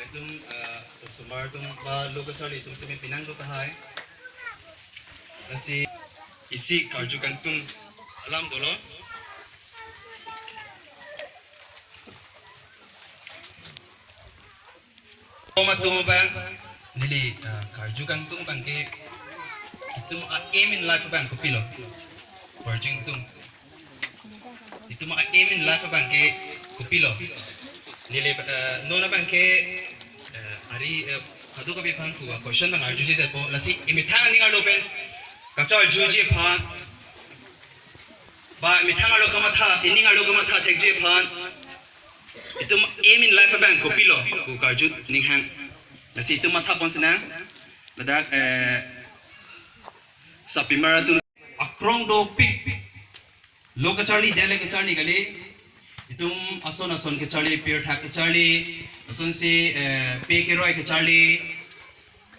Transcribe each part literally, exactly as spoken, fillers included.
Itum, eh, osomar atum ba lo kacharli atum seme pinang do tahai. Lasi isi karju kangtung alam dolo. Om atum abang, neli, eh, karju kangtung abangke itum a-aim in life abang kopilo. Karju kangtung. Itum a-aim in life abangke kopilo. Neli, eh, non abangke, eh, ari, eh, kadokave aphan pu question abang arjuji detpo. Lasi emethang aning arlo pen kacharjuji aphan, ba emethang arlo kamatha, ening arlo kamatha thekji aphan, itum aim in life abang kopilo pu karju ninghang. Lasi itum matha pon sinang. Ladak, eh, sapimar atum akrong dopik. Lo kacharli, dele kacharli kali. Itum ason ason kacharli, pirthak kacharli, asonsi, eh, pe keroi kacharli,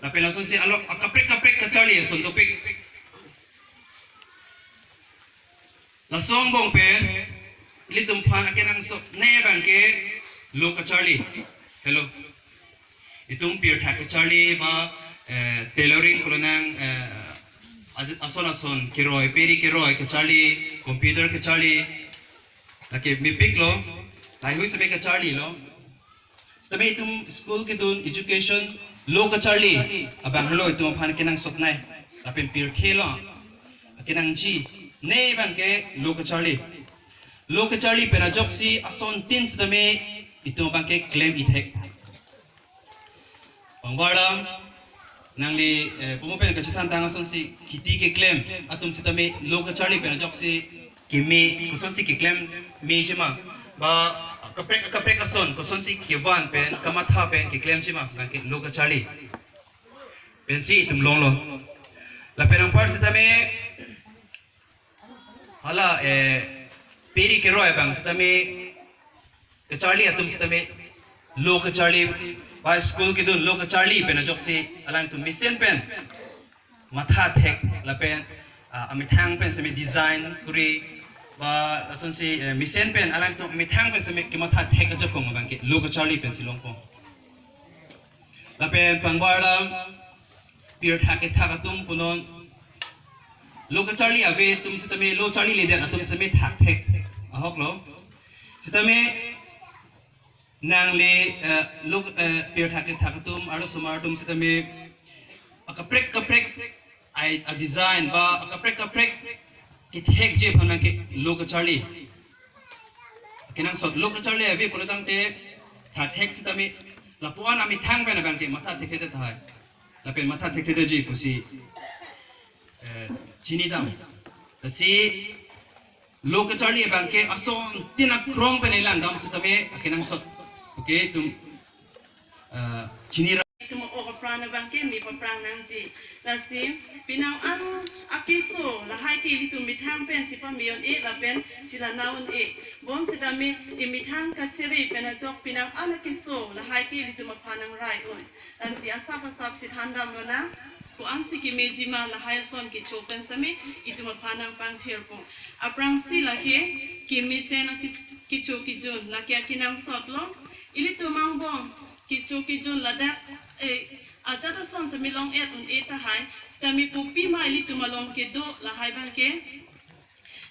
lapen asonsi alo akaprek kaprek kacharli ason dopik. Laso angbong pen ilitum aphan akenangsotne abangke lo kacharli. Hello. Itum pirthak kacharli ba, eh, tailoring pulo nang, eh, aj-, ason ason keroi, pe ri keroi kacharli, computer kacharli. Lake mepiklo, laheihui seme kacharlilo. Sitame itum school kedun education lo kacharli abang helo itum aphan kenangsotnei. Lapen pirthe lo, kenangjine abangke lo kacharli. Lo kacharli pen ajoksi asontin sitame itum abangke klem ithek. Pangbar alam, nangli, eh, pumo pen kachethan tang asonsi kheti keklem atum sitame lo kacharli pen ajoksi keme, kosonsi keklem meji ma, ba kaprek kaprek ason kosonsi kevan pen kamatha pen keklemji ma, abangke lo kacharli pensi itum longlo. Lapen anpar sitame hala, eh, pe ri keroi abang sitame kacharli atum sitame lo kacharli, ba school kedun lo kacharli pen ajoksi alangtum mesen pen matha thek lapen, ah, amethang pen seme design kuri, ba lasonsi, eh, mesen pen alangtum amethang pen seme kematha thek ajakong abangke lo kacharli pensi longpo. Lapen pangbar alam, pirthak kethak atum punon, lo kacharli ave atum sitame, lo charliledet atum sitame thakthek ahoklo. Sitame nangli, eh, lo, eh, pirthak kethak atum, arlosomar atum sitame akaprek kaprek ai, a-design ba akaprek kaprek kethekji aphan abangke lo kacharli. Kenangsot lo kacharli ave pulo tangte thakthek sitame lapuan amethang pen abangke matha thekthedet tahai. Lapen matha thekthedetji pusi, eh, chinidam. Lasi lo kacharli abangke asontin akrong pen elangdam sitame akenangsot. Okay, itum, eh, chini ra- Itum ok apran abangke me paprang nangji. Lasi pinang an akeso lahai ke ilitum methang pensi pame un-e lapen chelana un-e. Bonsitame emethang kachere pen ajok pinang an akeso lahai ke ilitum aphan nangrai un. Lasi asap asap si thandam lonang. Ko-ansi kemeji ma lahai ason kecho pen sitame itum aphan nangpangthirpo. Aphrangsi lake kemesen akis-, kecho kejun lake akenangsotlo. Ilitum angbong kecho kejun ladak, eh, ajat ason sitame long-et un-e tahai. Sitame kopima ilitum along kedo lahai abangke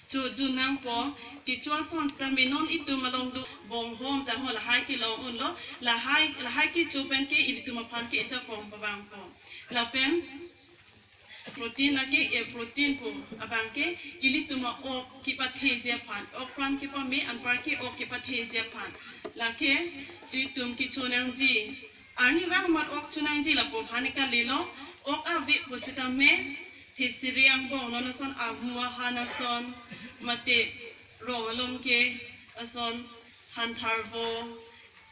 chojun nangpo. Kecho ason sitame non itum along do bonghom tangho lahai kelong unlo. Lahai, lahai kecho penke ilitum aphan ke ejakong pavangpo. Lapen protein lake, eh, protein pu abangke ilitum a-ok kepatheji aphan, ok pran kepame anparke ok kepatheji aphan. Lake itum kecho nangji. Arnivang amat ok cho nangji lapu aphan kalilo. Ok ave pusitame thesiri angbong non ason amu ahan ason mate rong alom ke ason hantharvo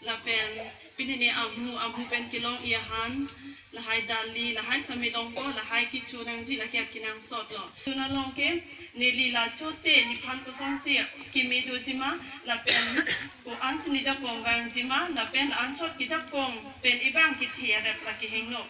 lapen pini ne amu, amu pen kelong-i ahan, lahai dali, lahai sitame longpo, lahai kecho nangji lake akenangsotlo. Tuna along ke neli lachote neliphan kosonsi keme doji ma lapen ko-ansi nejakong vangji ma lapen anchot kejakong pen ibang kethe arat lake hingno.